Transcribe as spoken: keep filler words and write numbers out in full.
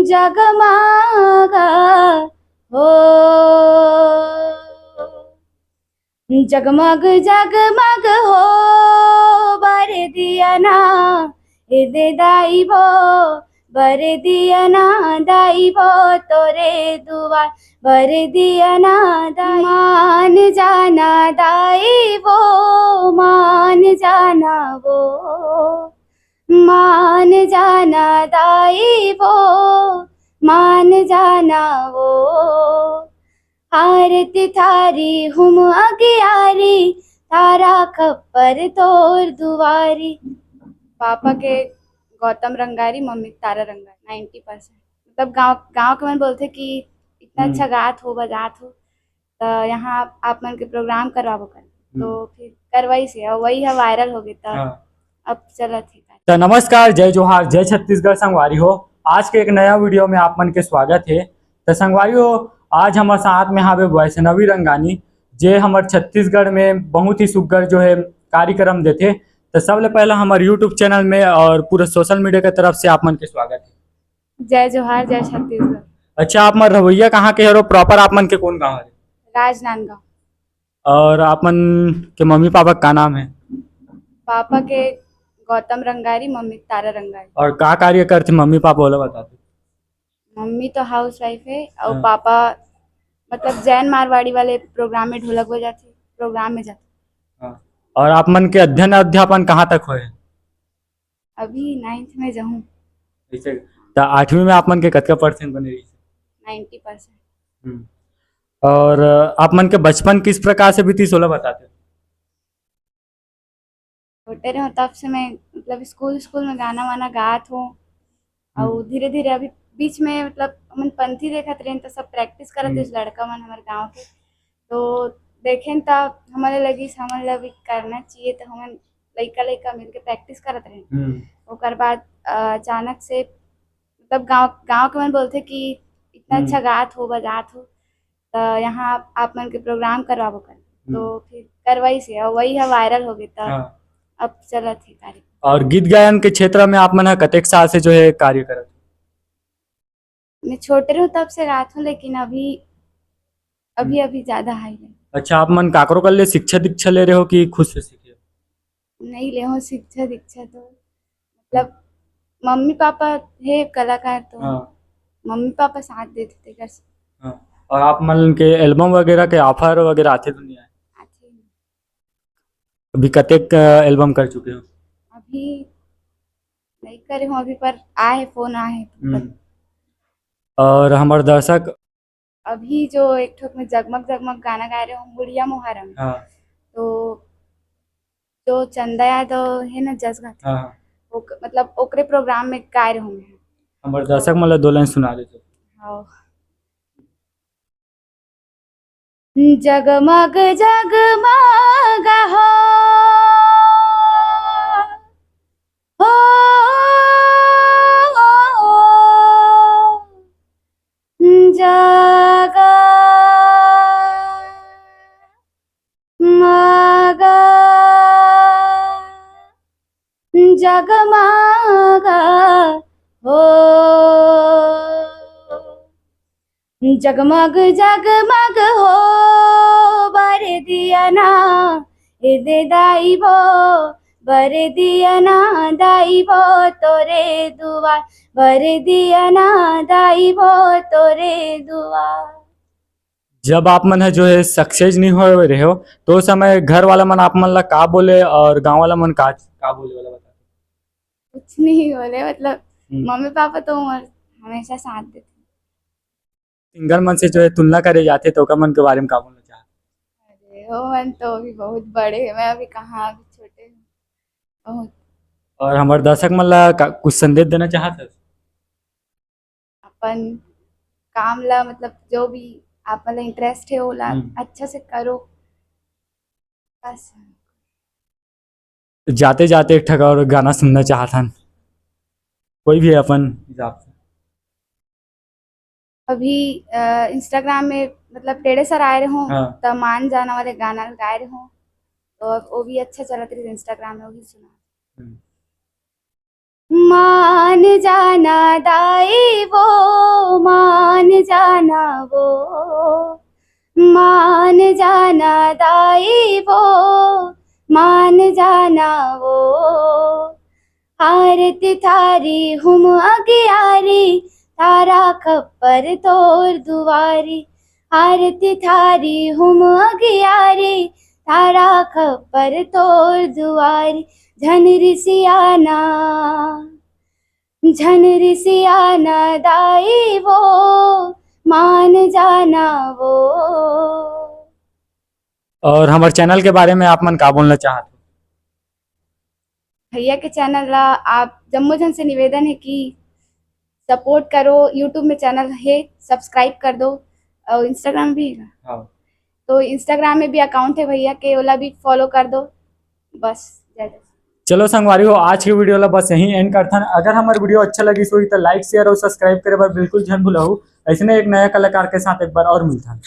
जगमग हो, जगमग जगमग हो, बर दिया ना, ए दे दाई वो, बर दिया ना दाई वो, तोरे दुआर बर दिया ना दाई। मान जाना दाई वो, मान जाना वो, मान जाना दाई वो, मान जाना वो। आरती थारी हुम अगियारी, तारा खप्पर तोर दुआरी। पापा के Gautam Rangari, mummy Tara Rangari. Ninety percent. मतलब गांव, गांव के मन बोलथे कि इतना हम्म। अच्छा गात हो, बजात हो, तो यहाँ आप मन के प्रोग्राम करवाबो कर। हम्म। तो फिर करवाइस हे, अउ वही ह वायरल हो गे, तो हाँ। अब चलत हे। तो नमस्कार, जय जोहार, जय छत्तीसगढ़ संगवारी हो। आज के एक नया वीडियो में आप मन के स्वागत हे। तो संगवारी हो, आज हमर साथ में हावे वैष्णवी रंगानी, जे हमर छत्तीसगढ़ में बहुत ही सुग्घर जो है कार्यक्रम देथे। तो सबले पहला हमर YouTube चैनल में और पूरा सोशल मीडिया के तरफ से आप मन के स्वागत है। जय जोहार, जय छत्तीसगढ़। अच्छा, आप मन रहोइया कहाँ के हरो? प्रॉपर आप मन के कौन गाँव हरे? राजनांदगांव। और आप मन के मम्मी पापा का नाम है? पापा के गौतम रंगारी, मम्मी तारा रंगारी। और का कार्य करथे मम्मी पापा, ओला बता दो। मम्मी तो हाउस वाइफ है और हाँ। पापा मतलब जैन मारवाड़ी वाले प्रोग्राम में ढोलक बजाथे, प्रोग्राम में जाथे। हाँ। और आप मन के अध्ययन अध्यापन कहाँ तक होए? अभी नाइन्थ में जाहूँ। ऐसे, त आठवीं में आप मन के कतका परसेंट बने रहिस? Ninety percent. हम्म। और आप मन के बचपन किस प्रकार से बीतिस, ओला बताते? छोटे रहो तब से मैं मतलब स्कूल, स्कूल में गाना वाना गात हूँ। और हम्म। धीरे धीरे अभी बीच में मतलब हमन पंथी देखत रहेन, तो सब प्रैक्टिस करत हम्म। रहिस लड़का मन हमर गाँव के। तो देखेन त हमन लगिस, हमन ला भी करना चाहिए, तो हमन लइका लइका मिलके प्रैक्टिस करत रहेन। हम्म। ओकर बाद, अ, अचानक से मतलब गाँव, गाँव के मन बोलथे कि इतना हम्म। अच्छा गात हो, बजात हो, तो यहाँ आप मन के प्रोग्राम करवाबो कर। हम्म। तो फिर करवाइस हे, और वही ह वायरल हो गे, तो हाँ। अब चलत हे कार्यक्रम। और गीत गायन के क्षेत्र में आप मन ह कतेक साल से जो है कार्य करत? मैं छोटे रहूँ तब से गात हूँ, लेकिन अभी, अभी, हम्म। अभी ज्यादा हाई है। अच्छा, आप मन काकरो कर ले शिक्षा दीक्षा ले रहे हो कि खुद से सीखे हो? नहीं ले हो शिक्षा दीक्षा तो, मतलब मम्मी पापा हे कलाकार, तो हाँ। मम्मी पापा साथ देथे तेकर से। हाँ। और आप मन के एल्बम वगैरह के ऑफर वगैरह आथे तो नहीं आए? आथे। अभी कतेक, अ, एल्बम कर चुके हो? अभी नहीं करे हूँ अभी, पर आए हे, फोन आए हे। हम्म। और हमर दर्शक अभी जो एक ठोक में जगमग जगमग गाना गाए रहे हो, मुड़िया मोहरम। हाँ। तो जो चंदा यादव है ना, जस गाथे, हाँ, हाँ। वो क-, मतलब ओकरे प्रोग्राम में गाए रहे होंगे। हमर दर्शक मन ला दो लाइन सुना देते। हाँ। जगमग जगमग हो, हो, जगमग जगमग हो, जगमग जगमग हो, बर दिया ना, ए दे दाई वो, बर दिया ना दाई वो, तोरे दुआर, बर दिया ना दाई वो, तोरे दुआर। जब आप मन ह जो है सक्सेस नहीं हो रहे हो, तो उस समय घर वाला मन आप मन ला का बोले और गांव वाला मन का, का बोले वाला बता? कुछ नहीं बोले, मतलब हम्म। मम्मी पापा तो मोर हमेशा साथ देथे। सिंगर मन से जो है तुलना करे जाथे, तो ओकर मन के बारे में का बोलना चाहत? अरे, वो मन तो अभी बहुत बड़े हैं, मैं अभी कहाँ, अभी छोटे हूँ बहुत। और हमर दर्शक मन ला का, कुछ संदेश देना चाहत हस? अपन काम ला, मतलब जो भी आप मन ला इंटरेस्ट है, ओला हम्म। अच्छा से करो, बस। जाते जाते एक ठक और गाना सुनना चाहत हन, कोई भी अपन हिसाब से। अभी, अ, Instagram में मतलब टेढ़े सर आए रहे हों, हाँ। तो मान जाना वाले गाना गाए रहे हों, तो अब वो भी अच्छा चलत रही Instagram में, वो भी सुना। हम्म। मान जाना दाई वो, जाना वो, मान जाना दाई वो, मान जाना वो। आरती थारी हुम अगियारी, तारा खप्पर तोर दुवारी। आरती थारी हुम अगियारी, तारा खप्पर तोर दुवारी। झन रिसियाना, झन रिसियाना दाई वो, मान जाना वो। और हमर चैनल के बारे में आप मन का बोलना चाहत हो? भैया के चैनल ला आप जम्मो झन से निवेदन है कि सपोर्ट करो। YouTube में चैनल है, सब्सक्राइब कर दो। और Instagram भी है ना? हाँ। तो Instagram में भी अकाउंट है भैया के, ओला भी फॉलो कर दो। बस, जय जय। चलो संगवारी हो, आज के वीडियो ला बस यहीं एंड करथन। अगर हमर वीडियो अच्छा लगिस होही तो लाइक, शेयर और सब्सक्राइब करे बर बिल्कुल झन भुलाहू। ऐसने एक नया कलाकार के साथ एक बार और मिलथन।